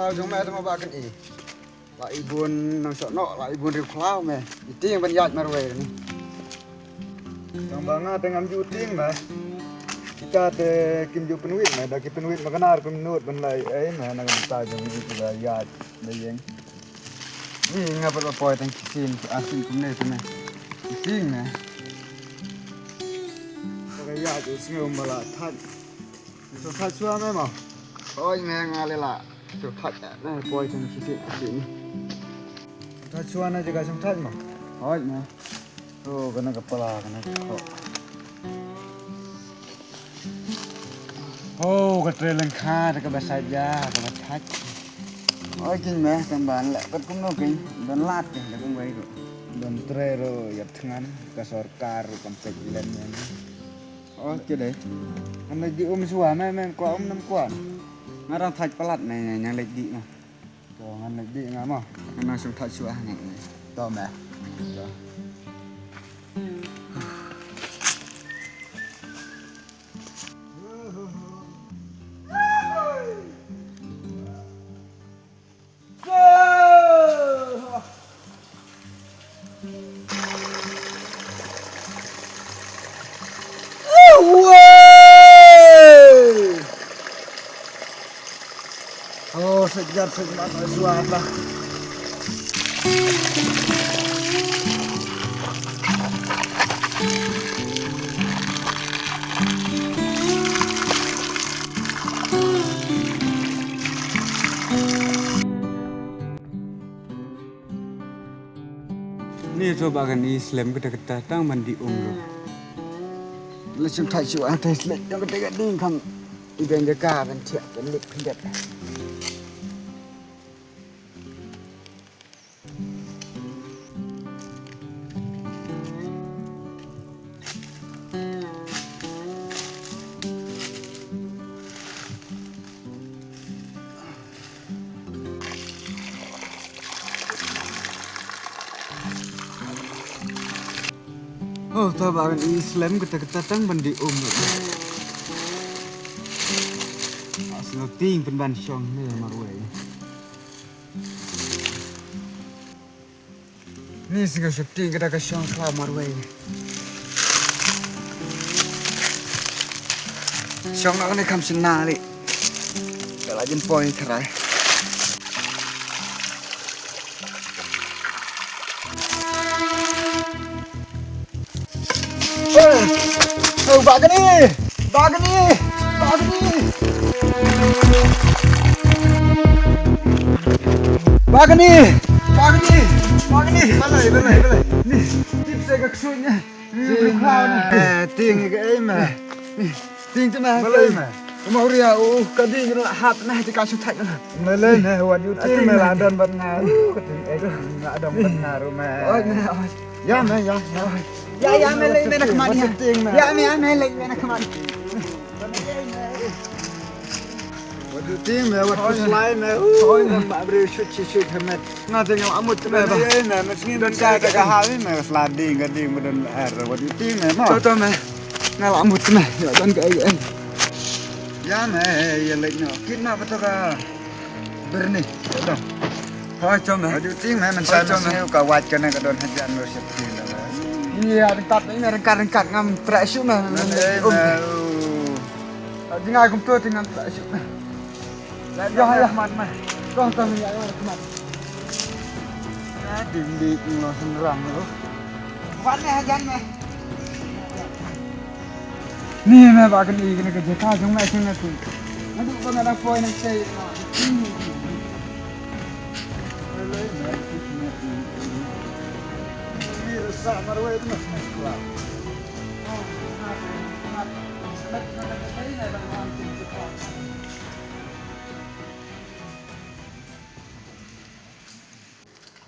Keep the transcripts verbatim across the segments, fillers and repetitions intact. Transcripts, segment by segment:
Khlaw jong me te mo ba kane. La i bun nang shoh noh, la i bun riewkhlaw me. I tieng ban ïaid marwei ni. Tang ba nga te ngam ju tieng me. Kita te kim ju pynwit me, da ki pynwit ma kane ruh kim nud ban leh ei me, na ka bynta jong ngi kiba ïaid da ïeng. Ni nga pat ba poi tang ki sien ki ar sien kumne te me. I tieng me. Ba ka ïaid u sngew ma la thait. Sngewthuh shuwa me mo. Oi me nga le la. Sngewthuh ne poi tang ki sien ki sien. Sngewthuh shuwa na jaka sngewthuh mo. Oi me. Oh, kane ka pala, kane ka khoh. Oh, ka trei lyngkha, kaba sait ja, kaba thait. Oi, king me, tang ban leh pat kumno king, don lad king, da kumwei ruh. Don trei ruh, ïap thngan, ka sorkar ruh kam peit lem ne. Oi, ki dei. Ngan leit dih um shuwa, me, me, kwah um nam kwah. Nga dang thait palat ne, ngan leit dih ma. To ngan leit dih nga mo. Ngan shu thait shuwa hangne. To me. To. Oh, sekejap, sekejap, suat lah. Ni to ba kan i slem kata kata tang ban dih um lo. Leit sngewthuh shuwa te leit jong kata ka ding kham i ben jaka ban thiah ban leit khyndiat. Oh, to ba kan i slem kata kata tang ban dih um. Sngewtieng pynban shong ne marwei. Ni sngewtieng kata ka shong khlaw marwei. Shong na kane kham shynna li. Ka la jin poi tharai. Oi, oi, ba kane, ba kane, ba kane. Ba kane, ba kane, ba kane. Balei, balei, balei. Ni, tip se ka ksuid ne. Ni, ni, ni. Eh, tieng ka ei ma. Tieng te ma. Balei ma. Uma uria u ka ding la hap na te ka shu thak na. Balei na wat yu tieng ma la don bad nga. Ka tieng ei nga don bad nga ru ma. Oi na oi. Ya ma ya ya. Ya ya ma lei ma na khmat ya. Ya ma ya ma lei ma na khmat. Wat yu tieng ma wat kuslai ma. Oi na oi. Ba briew shut shi shut hemet. Nga te nga la mut te me ba. Ei me, me sngi don ka ka ha me, me sla ding ka ding me don er wat yu tieng me ma. To to me. Nga la mut te me. Ya don ka ei ei. Ya me, ya lek no. Kit na ba to ka. Berni. To. Hoi to me. Wat yu tieng me, men sa me sngi ka wat ka ne ka don hajan me shit tieng me. Iya, rengkat me, rengkat rengkat ngam trek shu me. Ei me. Jingai kum to tieng ngam trek shu me. Ya, ya. Khmat ma. Tong tong ya, ya khmat. Ya, ding ding lo senrang lo. Wan me hajan me. Ni me ba kan i kena ka jaka jong me sini tu. Nadu ba ngadang poi nang sei. Ni rusak marwei tu mas mas kelak.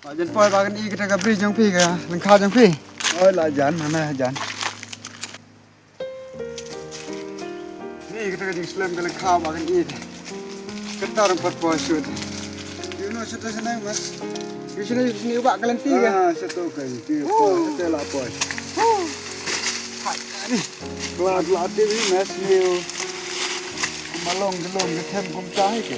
Ba jan poi ba kan i kata ka bridge jong phi ka lyngkha jong phi. Oi la jan hana jan. Ni kata ka jingslem ka lyngkha ba kan i. Kata rang pat poi shoot. You know shoot sa nang mas. You should know you ba ka lenti ka. Ah, shoot ka lenti. Shoot la poi. Hai ni. Glad la ti ni mas ni. Malong gelong ke them kum ta hai ke.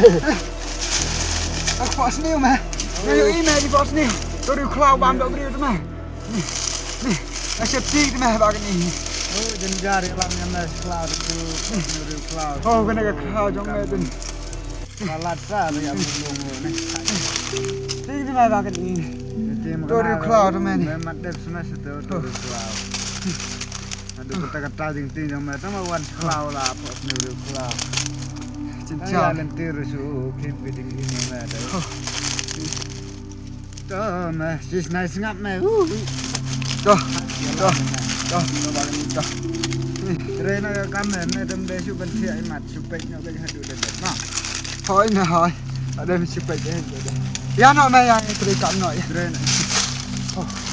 Ka pok sniew me. Nga ïohi me ki pok sniew. To riewkhlaw bam doh briew te me. Ni. Ni. Ka sheptieng te me ba kane. Oh, jynjar ïalam ïa me khlaw te tu. Riewkhlaw. Oh, kane ka khlaw jong me te. Ka lat sa ba ïa bung bung ne. Tieng te me ba kane. To riewkhlaw te me ni. Me mat dep smash to riewkhlaw. Aduh, kata kata jingtieng jong me tang ma wan khlaw la pok sniew riewkhlaw. Jynjar. Ïa lynti ruh shu khim ki jingim me da. To me sis nai sngap me. To. To. To ba ni to. Re na ka kam me me dem de shu ban thiah i mat shu pek no ka jing hadu de na. Hoi me hoi. Adem shu pek de. Ya no me yang tri kam no ya. Re na. Oh.